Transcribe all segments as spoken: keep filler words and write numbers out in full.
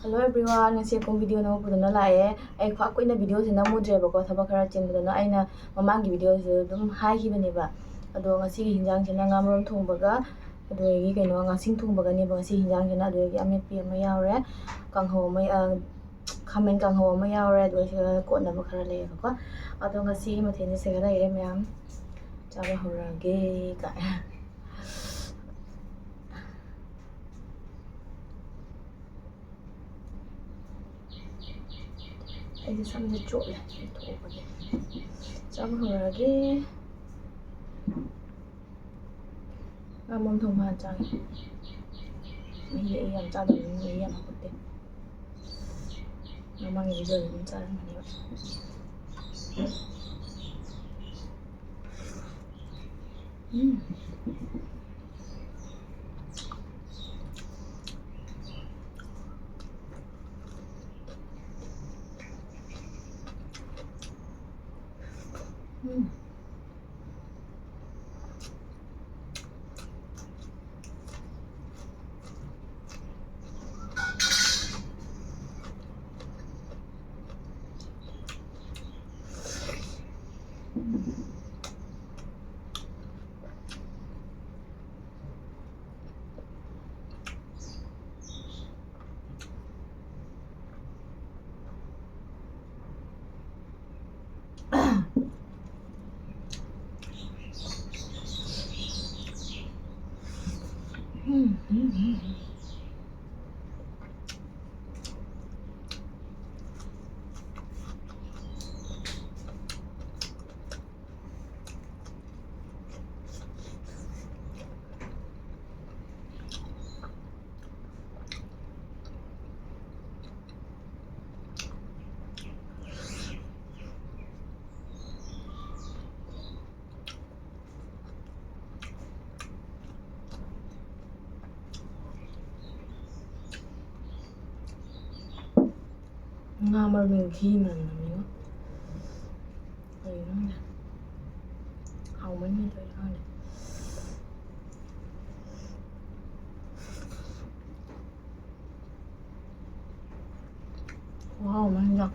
Hello everyone, ꯉꯁꯤ ꯑꯩꯈꯣꯏ video ꯑꯅꯧꯕ ꯄꯨꯗꯨꯅ ꯂꯥꯛꯑꯦ꯫ ꯑꯩ ꯈ꯭ꯋꯥꯏ ꯀꯨꯏꯅ video ꯁꯦ ꯅꯝꯃꯨꯗ꯭ꯔꯦꯕꯀꯣ, ꯊꯕꯛ ꯈꯔ ꯆꯤꯟꯕꯗꯨꯅ꯫ ꯑꯩꯅ ꯃꯃꯥꯡꯒꯤ video ꯁꯤꯗ ꯑꯗꯨꯝ ꯍꯥꯏꯈꯤꯕꯅꯦꯕ꯫ ꯑꯗꯣ ꯉꯁꯤꯒꯤ ꯍꯤꯟꯖꯥꯡꯁꯤꯅ ꯉꯥ ꯃꯔꯨꯝ ꯊꯣꯡꯕꯒ, ꯑꯗꯨꯗꯒꯤ ꯀꯩꯅꯣ, ꯉꯥꯁꯤꯡ ꯊꯣꯡꯕꯒꯅꯦꯕ ꯉꯁꯤ ꯍꯤꯟꯖꯥꯡꯁꯤꯅ꯫ ꯑꯗꯨꯗꯒꯤ ꯑꯃꯦꯠꯄꯤ ꯑꯃ ꯌꯥꯎꯔꯦ, ꯀꯥꯡꯍꯧ ꯑꯃ, ꯑ, ꯈꯥꯃꯦꯟ ꯀꯥꯡꯍꯧ ꯑꯃ ꯌꯥꯎꯔꯦ, ꯑꯗꯨꯒ ꯁꯤꯒ ꯀꯣꯠꯅꯕ ꯈꯔ ꯂꯩꯌꯦꯕꯀꯣ꯫ ꯑꯗꯣ ꯉꯁꯤꯒꯤ ꯃꯊꯦꯜꯁꯦ ꯁꯤꯒ ꯂꯩꯔꯦ ꯃꯌꯥꯝ꯫ ꯆꯥꯕ ꯍꯧꯔꯒꯦ꯫ ꯀꯥꯏ꯫ ꯑꯩꯁꯦ ꯁꯝꯁꯦ ꯆꯣꯠꯂꯦ, ꯂꯧꯊꯣꯛꯑꯒꯦ꯫ ꯆꯥꯕ ꯍꯧꯔꯒꯦ꯫ ꯉꯥ ꯃꯔꯨꯝ ꯊꯣꯡꯕ ꯍꯥꯟꯅ ꯆꯥꯒꯦ꯫ ꯃꯍꯤ ꯑꯩ ꯌꯥꯝ ꯆꯥꯗꯕꯅꯤꯅ ꯃꯍꯤ ꯌꯥꯝ ꯍꯥꯞꯄꯛꯇꯦ꯫ ꯃꯃꯥꯡꯒꯤ video ꯗ ꯑꯗꯨꯝ ꯆꯥꯔꯝꯒꯅꯦꯕ꯫ ꯎꯝ꯫ ꯎꯝ꯫ ꯉꯥ ꯃꯔꯨꯝ ꯘꯤ ꯃꯅꯝ ꯅꯝꯃꯤꯉꯣ꯫ ꯀꯩꯅꯣ ꯈꯪꯗꯦ꯫ ꯍꯥꯎꯃꯟꯒꯤꯗ꯭ꯔꯥ ꯈꯪꯗꯦ꯫ ꯈꯨꯍꯥꯎ ꯑꯃ ꯍꯦꯟꯖꯥꯡ꯫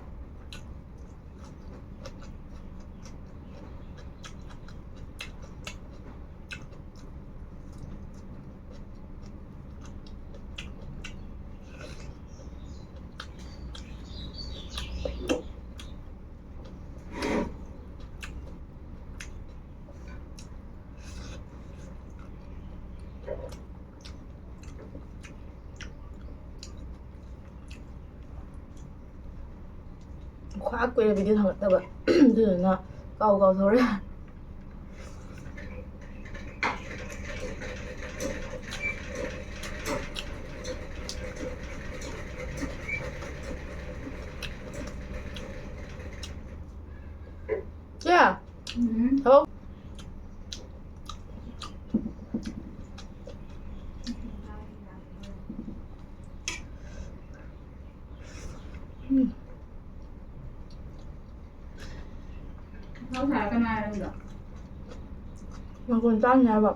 ꯈ꯭ꯋꯥꯏ ꯀꯨꯏꯔꯦ ꯚꯤꯗꯤꯑꯣ ꯊꯥꯒꯠꯇꯕ꯫ ꯑꯗꯨꯗꯨꯅ ꯀꯥꯎ ꯀꯥꯎꯊꯣꯔꯦ꯫ ꯆꯦ! ꯎꯝ꯫ ꯊꯕꯛ ꯎꯝ꯫ ꯃꯥꯡꯒꯣꯟ ꯆꯥꯅꯤ ꯍꯥꯏꯕ꯫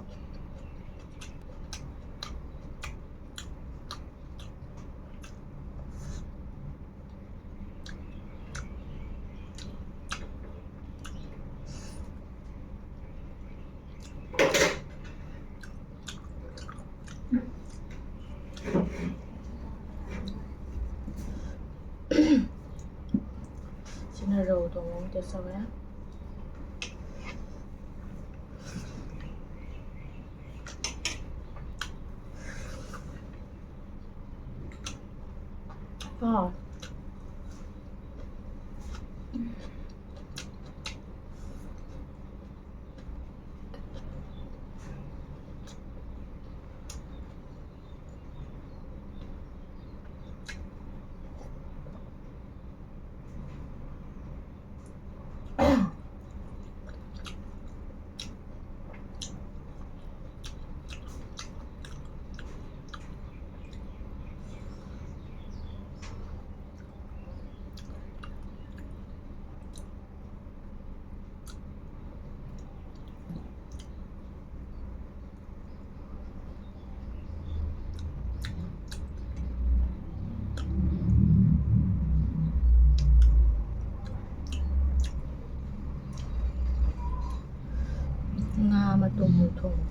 ꯁꯤꯅ ꯔꯧ ꯊꯣꯡꯕ ꯑꯃ taste ꯇꯧꯔꯦ꯫ ꯑꯥ꯫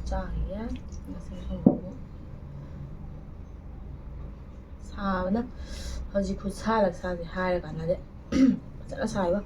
ꯆꯥꯈꯤꯒꯦ꯫ ꯉꯁꯤ ꯁꯪꯒꯣꯝ ꯁꯥꯕꯅ ꯍꯧꯖꯤꯛ ꯈꯨꯠꯁꯥ ꯂꯛꯁꯥꯁꯦ ꯍꯥꯏꯔ ꯀꯥꯟꯅꯗꯦ꯫ ꯐꯖꯅ ꯁꯥꯏꯕ꯫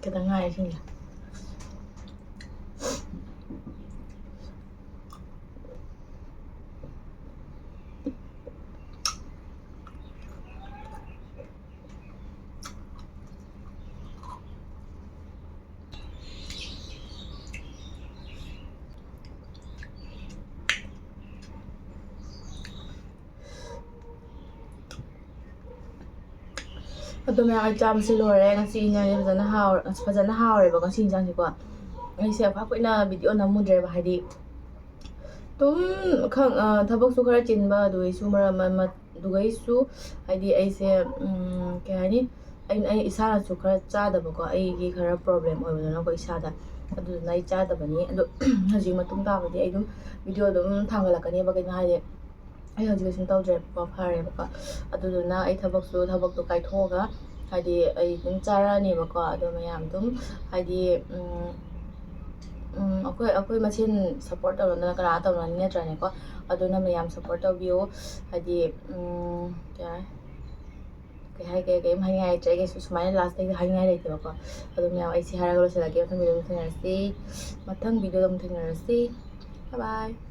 ꯈꯤꯇꯪ ꯉꯥꯏꯔꯦ ꯁꯤꯡꯁꯦ꯫ ꯑꯗꯣ ꯃꯌꯥꯝ, ꯑꯩ ꯆꯥꯕꯁꯤ ꯂꯣꯏꯔꯦ꯫ ꯉꯁꯤ ꯏꯟꯖꯥꯡꯁꯦ ꯐꯖꯅ ꯍꯥꯎꯔ-, ꯐꯖꯅ ꯍꯥꯎꯔꯦꯕ ꯉꯁꯤ ꯏꯟꯖꯥꯡꯁꯤꯀꯣ꯫ ꯑꯩꯁꯦ ꯄꯥꯛ ꯀꯨꯏꯅ ꯚꯤꯗꯤꯑꯣ ꯅꯝꯃꯨꯗ꯭ꯔꯦꯕ, ꯍꯥꯏꯗꯤ ꯑꯗꯨꯝ ꯈꯪ-, ꯑ, ꯊꯕꯛꯁꯨ ꯈꯔ ꯆꯤꯟꯕ, ꯑꯗꯨꯒꯩꯁꯨ ꯃꯔꯝ ꯑꯃ, ꯑꯗꯨꯒꯩꯁꯨ ꯍꯥꯏꯗꯤ ꯑꯩꯁꯦ, ꯎꯝ, ꯀꯩ ꯍꯥꯏꯅꯤ, ꯑꯩ, ꯑꯩ ꯏꯁꯥꯅꯁꯨ ꯈꯔ ꯆꯥꯗꯕꯀꯣ, ꯑꯩꯒꯤ ꯈꯔ ꯄ꯭ꯔꯣꯕ꯭ꯂꯦꯝ ꯑꯣꯏꯕꯗꯨꯅꯀꯣ ꯏꯁꯥꯗ, ꯑꯗꯨꯗꯨꯅ ꯑꯩ ꯆꯥꯗꯕꯅꯤ꯫ ꯑꯗꯣ ꯍꯧꯖꯤꯛ ꯃꯇꯨꯡ ꯇꯥꯕꯗꯤ ꯑꯩ ꯑꯗꯨꯝ ꯚꯤꯗꯤꯑꯣ ꯑꯗꯨꯝ ꯊꯥꯡꯒꯠꯂꯛꯀꯅꯦꯕ, ꯀꯩꯅꯣ ꯍꯥꯏꯗꯤ ꯑꯩ ꯍꯧꯖꯤꯛ ꯀꯩꯁꯨꯝ ꯇꯧꯗ꯭ꯔꯦꯕꯀꯣ, ꯐꯔꯦꯕꯀꯣ꯫ ꯑꯗꯨꯗꯨꯅ ꯑꯩ ꯊꯕꯛꯁꯨ, ꯊꯕꯛꯇꯣ ꯀꯥꯏꯊꯣꯛꯑꯒ ꯍꯥꯏꯗꯤ ꯑꯩ ꯑꯗꯨꯝ ꯆꯥꯔꯛꯑꯅꯦꯕꯀꯣ꯫ ꯑꯗꯣ ꯃꯌꯥꯝ ꯑꯗꯨꯝ ꯍꯥꯏꯗꯤ, ꯎꯝ, ꯎꯝ, ꯑꯩꯈꯣꯏ, ꯑꯩꯈꯣꯏ ꯃꯁꯦꯟ ꯁꯞꯄꯣꯔꯠ ꯇꯧꯅꯗꯅ ꯀꯅꯥ ꯇꯧꯅꯅꯤ, ꯅꯠꯇ꯭ꯔꯅꯦꯀꯣ? ꯑꯗꯨꯅ ꯃꯌꯥꯝ ꯁꯞꯄꯣꯔꯠ ꯇꯧꯕꯤꯌꯨ꯫ ꯍꯥꯏꯗꯤ, ꯎꯝ, ꯀꯩ ꯍꯥꯏ-, ꯀꯩ ꯍꯥꯏ-, ꯀꯩ, ꯀꯩꯝ ꯍꯥꯏꯅꯤꯡꯉꯥꯏ ꯂꯩꯇ꯭ꯔꯦ꯫ ꯑꯩ ꯀꯩꯁꯨ ꯁꯨꯃꯥꯏꯅ ꯂꯥꯁꯇ ꯍꯥꯏꯅꯤꯡꯉꯥꯏ ꯂꯩꯇꯦꯕꯀꯣ꯫ ꯑꯗꯣ ꯃꯌꯥꯝ, ꯑꯩ ꯁꯤ ꯍꯥꯏꯔꯒ ꯂꯣꯏꯁꯤꯜꯂꯒꯦ꯫ ꯃꯊꯪ ꯚꯤꯗꯤꯑꯣꯗ ꯑꯃꯨꯛ ꯊꯦꯡꯅꯔꯁꯤ꯫ ꯃꯊꯪ ꯚꯤꯗꯤꯑꯣꯗ ꯑꯃꯨꯛ ꯊꯦꯡꯅꯔꯁꯤ꯫ Bye bye꯫